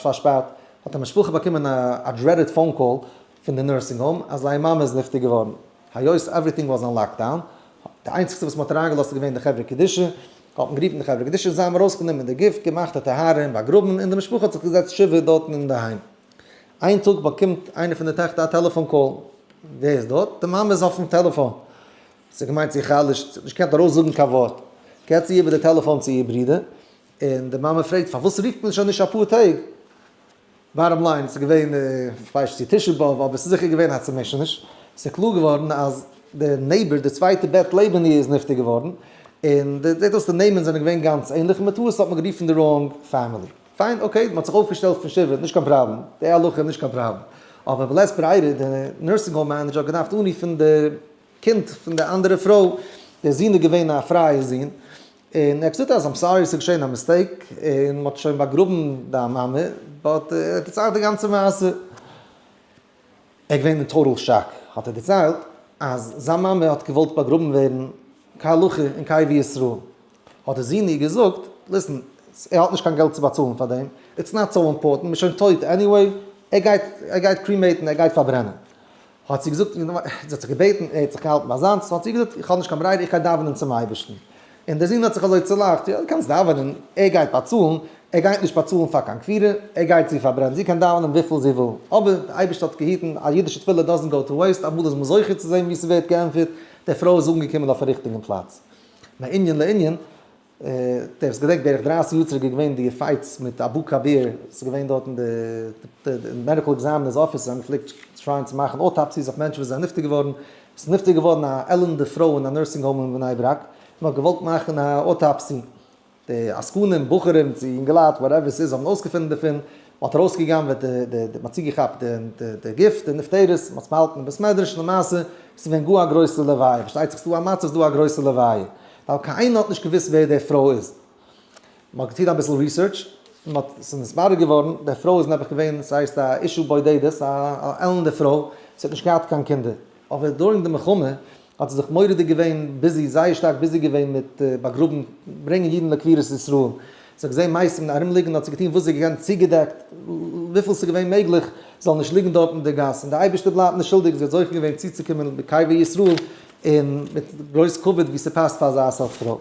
פארשפארט, האט א משפחה באקומען א dreaded phone call פון די nursing home אז זייער מאמע איז נפטר געווארן, היות everything was on lockdown, די איינציגסטע וואס מ'האט אריינגעלאזט איז געווען די חברה קדישא, האט מען גערופן די חברה קדישא, זיי האבן ארויסגענומען די גוף, געמאכט א טהרה און באגראבן, און די משפחה האט זיך געזעצט שבעה דארטן אינדערהיים. איין טאג באקומט איינע פון די טעכטער א טעלעפאן call, ווער איז דארט? די מאמע איז אויפן טעלעפאן. זי האט געמיינט זי חלש'ט, זי האט נישט געקענט ארויסזאגן קיין ווארט. געבט זי איבער די טעלעפאן צו איר ברודער, און די מאמע פרעגט פארוואס רופט מען שוין נישט אפאר טעג? Bottom line, ס'איז געווען, כ'ווייס נישט צו תשעה באב, אבער ס'איז זיכער געווען א צומישעניש. ס'איז קלאר געווארן אז די neighbor, די צווייטע בעט לעבן איר איז נפטר געווארן, און זעט אויס די נעמען זענען געווען גאנץ ענליך, און בטעות האט מען גערופן די wrong family. פיין, okay, מ'האט זיך אויפגעשטעלט פון שבעה, נישט קיין פראבלעם, די הלכה איז נישט קיין פראבלעם. אבער בלית ברירה, די nursing home manager האט געדארפט אנרופן די קינד פון די אנדערע פרוי, דער זון איז געווען א פרייע זון, און ער האט געזאגט אז I'm sorry ס'איז געשען א mistake, און מ'האט שוין באגראבן דיין מאמע, but ער האט דערציילט די גאנצע מעשה. ער איז געווען אין total shock, האט ער דערציילט אז זיין מאמע האט געוואלט באגראבן ווערן כהלכה אין קבר ישראל, האט די זון איר געזאגט, listen, ער האט נישט קיין געלט צו באצאלן פאר דעם, it's not so important, מ'איז שוין טויט anyway, ער גייט ער גייט cremate ן, ער גייט פארברענען. האט זי געזאגט, זי האט זיך געבעטן, ער האט זיך געהאלטן ביי זיינס, האט זי געזאגט, איך האב נישט קיין ברירה, איך גיי דאווענען צום אייבערשטן. און דער זון האט זיך אזוי צולאכט, יא, דו קענסט דאווענען, ער גייט באצאלן, ער גייט נישט באצאלן פאר קיין קבורה, ער גייט זי פארברענען, זי קען דאווענען וויפיל זי וויל. אבער דער אייבערשטער האט געהיטן, א אידישע תפילה doesn't go to waste, אמאל איז מען זוכה צו זען ווי ס'ווערט געענטפערט, די פרוי איז אנגעקומען אויפן ריכטיגן פלאץ. מענין לענין, דער וואס געדענקט בערך 30 יאר צוריק איז געווען די fights מיט אבו כביר, ס'איז געווען דארט אין די medical examiner's office, זיי האבן געפלעגט try ען צו מאכן autopsies אויף מענטשן וואס זענען נפטר געווארן, ס'איז נפטר געווארן א עלנדע פרוי אין א nursing home אין בני ברק, מען האט געוואלט מאכן א autopsy, די עסקנים, בחורים צו אינגעלייט whatever ס'איז האבן אויסגעפונען דערפון, מען האט ארויסגע'גנב'עט די, די, מען האט צוגעכאפט די גוף, די נפטרת, מען האט עס באהאלטן אין בית מדרש, למעשה ס'איז געווען גאר א גרויסע לוויה, פארשטייט זיך ס'איז דא א מצב ס'איז דא א גרויסע לוויה, ווייל קיינער האט נישט געוואוסט ווער די פרוי איז. מען האט געטון אביסל research, מען האט, ס'איז נתברר געווארן, די פרוי איז נעבעך געווען, ס'הייסט א אשה בודדת, א עלנדע פרוי, זי האט נישט געהאט קיין קינדער. אבער during די מלחמה האט זי זיך מורא'דיג געווען busy, זייער שטארק busy געווען מיט באגראבן, ברענגען אידן לקבורת ישראל. זי האט געזען מתים ארומליגן, האט זי געטון וואס זי האט געקענט, צוגעדעקט וויפיל ס'איז געווען מעגליך, זאל נישט ליגן דארט אין די גאס, און די אייבערשטער בלייבט נישט שולדיג, זי האט זוכה געווען צוצוקומען בקבר ישראל און מיט גרויס כבוד ווי ס'פאסט פאר אזא סארט פרוי.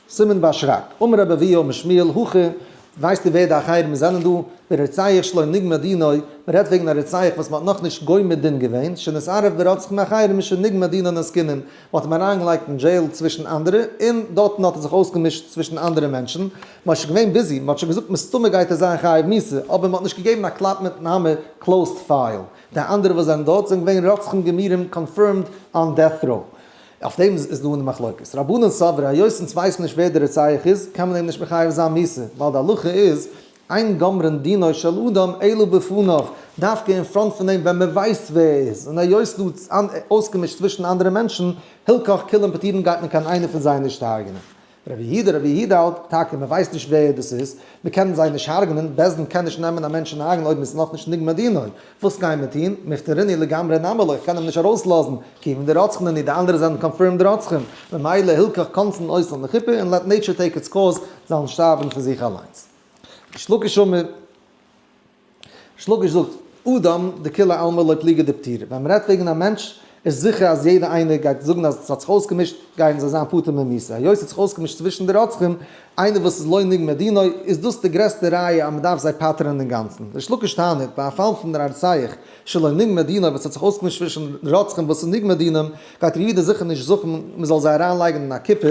סימן בשרק, אמר רבי אבהו אמר שמואל, הכא, ווייסטו ווער די אחרים זענען דא? ברוצח שלא נגמר דינו, מ'רעדט וועגן א רוצח וואס מ'האט נאכנישט גומר דין געווען, שנתערב ברוצחים אחרים משנגמר דינו עסקינן, מ'האט אים אריינגעלייגט אין jail צווישן אנדערע, און דארטן האט ער זיך אויסגעמישט צווישן אנדערע מענטשן, מ'האט שוין געווען busy, מ'האט שוין געזאגט מסתמא גייט ער זיין חייב מיתה, אבער מ'האט נישט געגעבן א קלאפ מיטן האמער, closed file. די אנדערע וואס זענען דארט זענען געווען רוצחים גמורים confirmed on death row. אויף דעם איז דא אן מחלוקת. רבנן סברי היות אונז ווייסן נישט ווער דער רוצח איז, קען מען אים נישט מחייב זיין מיתה, ווייל די הלכה איז, אין גומרין דינו של אדם אלא בפניו, דווקא אין front פון אים ווען מען ווייסט ווער ער איז, און היות דא אויסגעמישט צווישן אנדערע מענטשן, הלכך כולם פטורין גייט מען קיין איינער פון זיי נישט הרג'נען. רבי יהודה רבי יהודה האלט טאקע מען ווייסט נישט ווער דאס איז, מען קען זיי נישט הרג'נען, בית דין קען נישט נעמען א מענטש און הרג'נען אויב מען איז נאכנישט נגמר דינו, וואס גייען מיר טון? מפטרינהו לגמרי נמי לא, איך קען אים נישט ארויסלאזן, כיוון דרוצחין נינהו, די אנדערע זענען confirmed רוצחים, ממילא הלכך קונסין אותן לחופה און let nature take its course, זאלן שטארבן פון זיך אליינס. ריש לקיש אמר. ריש לקיש זאגט, אדם דכולי עלמא לא פליגי דפטירי, ווען מ'רעדט וועגן א מענטש איז זיכער אז יעדער איינער גייט זאגן אז ס'האט זיך אויסגעמישט גייען זיי זיין פטור ממיתה, היות ס'האט זיך אויסגעמישט צווישן די רוצחים, איינער וואס איז לא נגמר דינו, איז דאס די גרעסטע ראיה אז מ'דארף זיי פטר'ן אינגאנצן. ריש לקיש טענה'ט, ביי א פאל פון דער רוצח שלא נגמר דינו וואס האט זיך אויסגעמישט צווישן רוצחים וואס איז נגמר דינם, גייט ר' יהודה זיכער נישט זוכן מ'זאל זיי אריינלייגן אין א קופה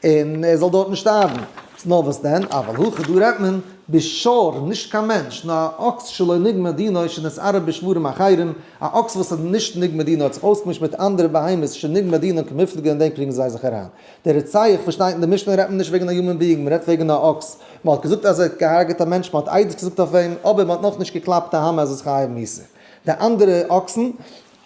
און ער זאל דארטן שטארבן. נאר וואס דען, אבל הכא דא רעדט מען בשור, נישט קיין מענטש, נאר א אקס שלא נגמר דינו שנתערב בשוורים אחרים, א אקס וואס איז נישט נגמר דינו האט זיך אויסגעמישט מיט אנדערע בהמות שנגמר דינם קמיפלגי אין דעם קריגן זיי זיך אריין. דער רוצח וואס שטייט אין די משנה רעדט מען נישט וועגן א human being, מען רעדט וועגן א אקס, מען האט געזאגט אז ער האט געהארגעט א מענטש, מען האט עדות געזאגט אויף אים, אבער מען האט נאכנישט געקלאפט א האמער אז עס איז חייב מיתה. די אנדערע אקסן,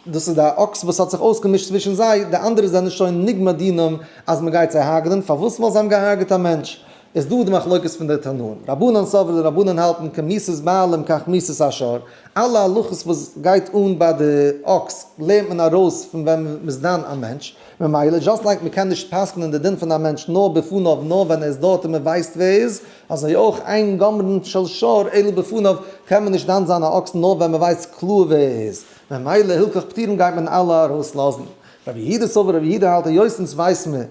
דאס איז די אקס וואס האט זיך אויסגעמישט צווישן זיי, די אנדערע זענען שוין נגמר דינם אז מען גייט זיי הרג'נען, פארוואס? ווייל זיי האבן געהארגעט א מענטש. איז דא די מחלוקת פון די תנאים. רבנן סברי די רבנן האלטן כמיתת בעלים כך מיתת השור, אלע הלכות וואס גייט אן ביי די אקס לערנט מען ארויס פון ווען מען איז דן א מענטש, ממילא just like מען קען נישט פסק'נען די דין פון א מענטש נאר בפניו נאר ווען ער איז דארט און מען ווייסט ווער ער איז, אזוי אויך אין גומרין של שור אלא בפניו קען מען נישט דן זיין א אקס נאר ווען מען ווייסט קלאר ווער ער איז. ממילא הלכך פטורין גייט מען אלע ארויסלאזן. רבי יהודה סבר רבי יהודה האלט היות אונז ווייס מיר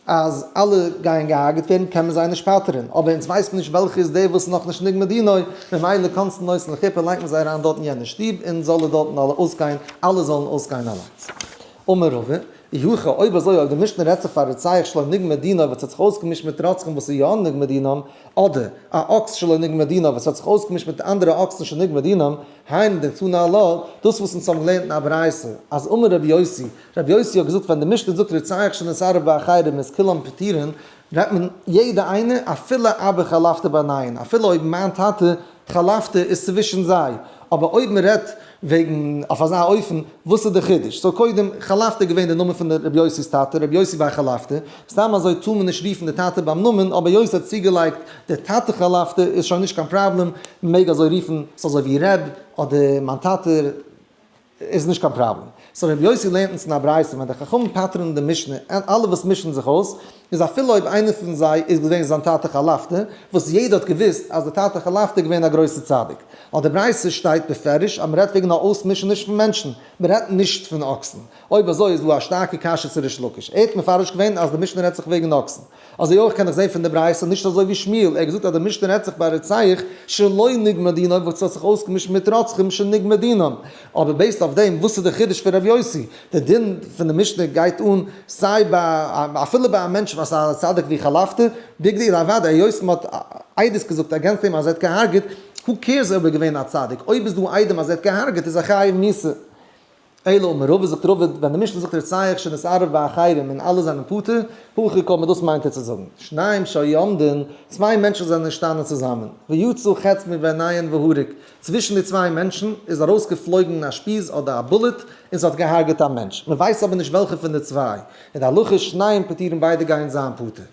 אז אלע גייען געהארגעט ווערן קען מען זיי נישט פטר'ן, אבער אונז ווייסט מען נישט וועלכע איז דער וואס איז נאכנישט נגמר דינו, ממילא קונסין אותן לחופה לייגט מען זיי אריין דארט אין יענע שטוב און זאל ער דארטן אלע אויסגיין, אלע זאלן אויסגיין אליינס. אמר רבא, אי הכי, אויב אזוי אויב די משנה רעדט זיך פאר רוצח שלא נגמר דינו וואס האט זיך אויסגעמישט מיט רוצחים וואס איז יא נגמר דינם, אדער א אקס שלא נגמר דינו וואס האט זיך אויסגעמישט מיט אנדערע אקסן שנגמר דינם, היינו דקתני עלה, דאס וואס אונז האבן געלערנט אין א ברייתא, אז אמר רבי יוסי, רבי יוסי האט געזאגט ווען די משנה זאגט רוצח שנתערב באחרים איז כולם פטורין, רעדט מען יעדע איינער אפילו אבא חלפתא ביניהן, אפילו אויב מיין טאטע חלפתא איז צווישן זיי, אבער אויב מען רעדט וועגן אויף אזא אופן, וואס איז די חידוש? so קודם, חלפתא איז געווען די נאמען פון רבי יוסי'ס טאטע, רבי יוסי בר חלפתא, סתם אזוי טאר מען נישט רופן די טאטע ביים נאמען, אבער יוסי האט צוגעלייגט די טאטע חלפתא איז שוין נישט קיין פראבלעם, מען מעג אזוי רופן, ס'איז אזוי ווי רב אדער מיין טאטע. איז נישט קיין פראבלעם. so רבי יוסי לערנט אונז אין א ברייתא ווען די חכמים פטר'ן די משנה און אלע וואס מישן זיך אויס, איז אפילו אויב איינער פון זיי איז געווען זיין טאטע חלפתא, וואס יעדער האט געוואוסט אז די טאטע חלפתא איז געווען א גרויסע צדיק. ווייל די ברייתא שטייט בפירוש אז מ'רעדט וועגן א אויסמישעניש פון מענטשן, מ'רעדט נישט פון אקסן. אויב אזוי איז דא א שטארקע קשיא צו ריש לקיש. ער האט מפרש געווען אז די משנה רעדט זיך וועגן אקסן. אזוי אויך קען איך זעהן פון די ברייתא נישט אזוי ווי שמואל, ער האט געזאגט אז די משנה רעדט זיך ביי רוצח שלא נגמר דינו וואס האט זיך אויסגעמישט מיט רוצחים שנגמר דינם, אבער based אויף דעם וואס איז די חידוש פון ר' יוסי? די דין פון די משנה גייט אן סיי ביי אפילו ביי א מענטש וואס איז א צדיק ווי חלפתא, big deal אוודאי היות מען האט עדות געזאגט against אים אז ער האט געהארגעט, who cares אויב ער איז געווען א צדיק, אויב איז דא עדים אז ער האט געהארגעט איז ער חייב מיתה. אלא אמר רבא זאגט רבא, ווען די משנה זאגט רוצח שנתערב באחרים און אלע זענען פטור, הכי קאמר דאס מיינט ער צו זאגן, שניים שהיו עומדין, צוויי מענטשן זענען געשטאנען צוזאמען, ויצא חץ מביניהן והרג, צווישן די צוויי מענטשן איז ארויסגעפלויגן א שפיז אדער א bullet און ס'האט געהארגעט א מענטש, מ'ווייסט אבער נישט וועלכע פון די צוויי, און די הלכה איז שניהם פטורין ביידע גייען זיין פטור.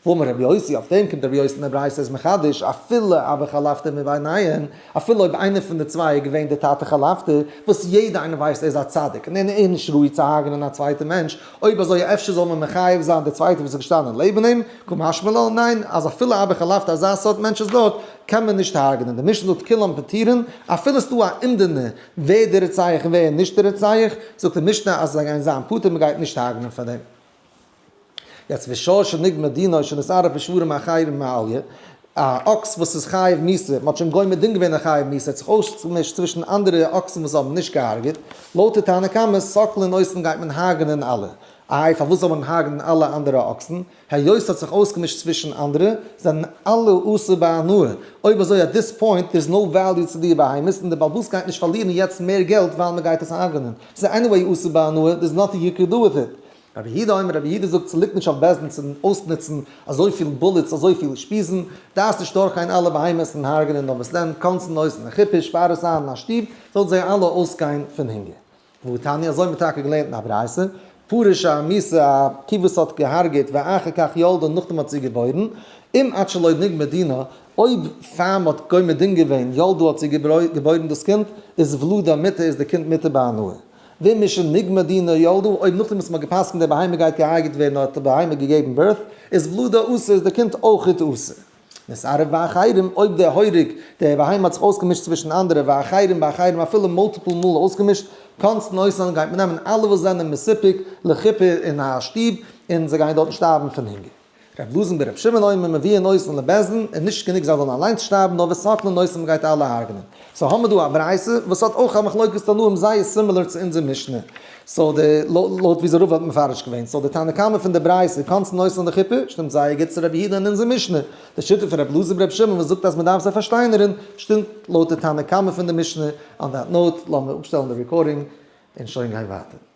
ואמר רבי יוסי, אויף דעם קומט רבי יוסי אין די ברייתא איז מחדש, אפילו אבא חלפתא מביניהן, אפילו אויב איינער פון די צוויי איז געווען די טאטע חלפתא, וואס יעדער איינער ווייסט ער איז א צדיק און ער איז נישט ראוי צו הרג'נען א צווייטע מענטש, אויב אזוי אפשר זאל מען מחייב זיין די צווייטע וואס איז געשטאנען לעבן אים, קא משמע לן, ניין, אז אפילו אבא חלפתא אזא סארט מענטש איז דארט, קען מען נישט הרג'נען. די משנה זאגט כולם פטורין, אפילו ס'דא א אומדנא ווער די רוצח און ווער נישט די רוצח, זאגט די משנה אז זיי גייען זיין פטור מ'גייט נישט הרג'נען פאר דעם. יעצט ושור שנגמר דינו שנתערב בשוורים אחרים מעליה, א אקס וואס איז חייב מיתה, מ'האט שוין גומר דין געווען א חייב מיתה, האט זיך אויסגעמישט צווישן אנדערע אקסן וואס האבן נישט געהארגעט, לויט די תנא קמא, סוקלין אותן גייט מען הרג'נען אלע. איי פארוואס זאל מען הרג'נען אלע אנדערע אקסן? היות ס'האט זיך אויסגעמישט צווישן אנדערע, זענען אלע אסור בהנאה. אויב אזוי at this point there is no value צו די בהמות און די בעל הבית גייט נישט פארלירן יעצט מער געלט ווייל מ'גייט עס הרג'נען. ס'איז anyway אסור בהנאה, there is nothing you can do with it. רבי יהודה אומר, רבי יהודה זאגט ס'ליגט נישט אויף בית דין צו אויסנוצן אזויפיל bullets אזויפיל שפיזן, דארפסט נישט דורכגיין אלע בהמות און הרג'נען נאר וואס דען, קונסין אותן לחופה, שפאר עס איין אין א שטוב, זאלן זיי אלע אויסגיין פון הונגער. והתניא, אזוי האט מען טאקע געלערנט אין א ברייתא, פרה שהמיתה, א קו וואס האט געהארגעט, ואחר כך ילדה, נאכדעם האט זי געבוירן, אם עד שלא נגמר דינה, אויב פאר מ'האט גומר דין געווען, ילדה האט זי געבוירן דאס קינד, איז ולדה מותר, איז די קינד מותר בהנאה. ואם משנגמר דינה ילדה, אויב נאכדעם וואס מ'האט גע'פסק'נט די בהמה גייט געהארגעט ווערן האט די בהמה געגעבן birth, איז ולדה אסור איז די קינד אויכעט אסור. נתערב באחרים, אויב דער הורג, דער בהמה האט זיך אויסגעמישט צווישן אנדערע, ואחרים באחרים אפילו multiple מאל אויסגעמישט, קונסין אותן גייט מען נעמען אלע וואס זענען מסופק לחופה אין א שטוב, און זיי גייען דארטן שטארבן פון הונגער. רב אלעזר ברב שמעון אומר מביאין אותן לבית דין, און נישט גענוג זיי זאלן אליינס שטארבן נאר וסוקלין אותן מ'גייט אלע הרג'נען. so האמער דא א ברייתא וואס האט אויך א מחלוקת תנאים זייער similar צו אונזער משנה. so די לויט ווי רבא האט מפרש געווען. so די תנא קמא פון די ברייתא קונסין אותן לחופה שטימט זייער גוט צו רבי יהודה אין אונזער משנה. די שיטה פון רב אלעזר ברב שמעון וואס זאגט אז מ'דארף זיי פארשטיינערן שטימט לויט די תנא קמא פון די משנה. on that note לאמיר אפשטעלן די recording און שוין גיין ווייטער.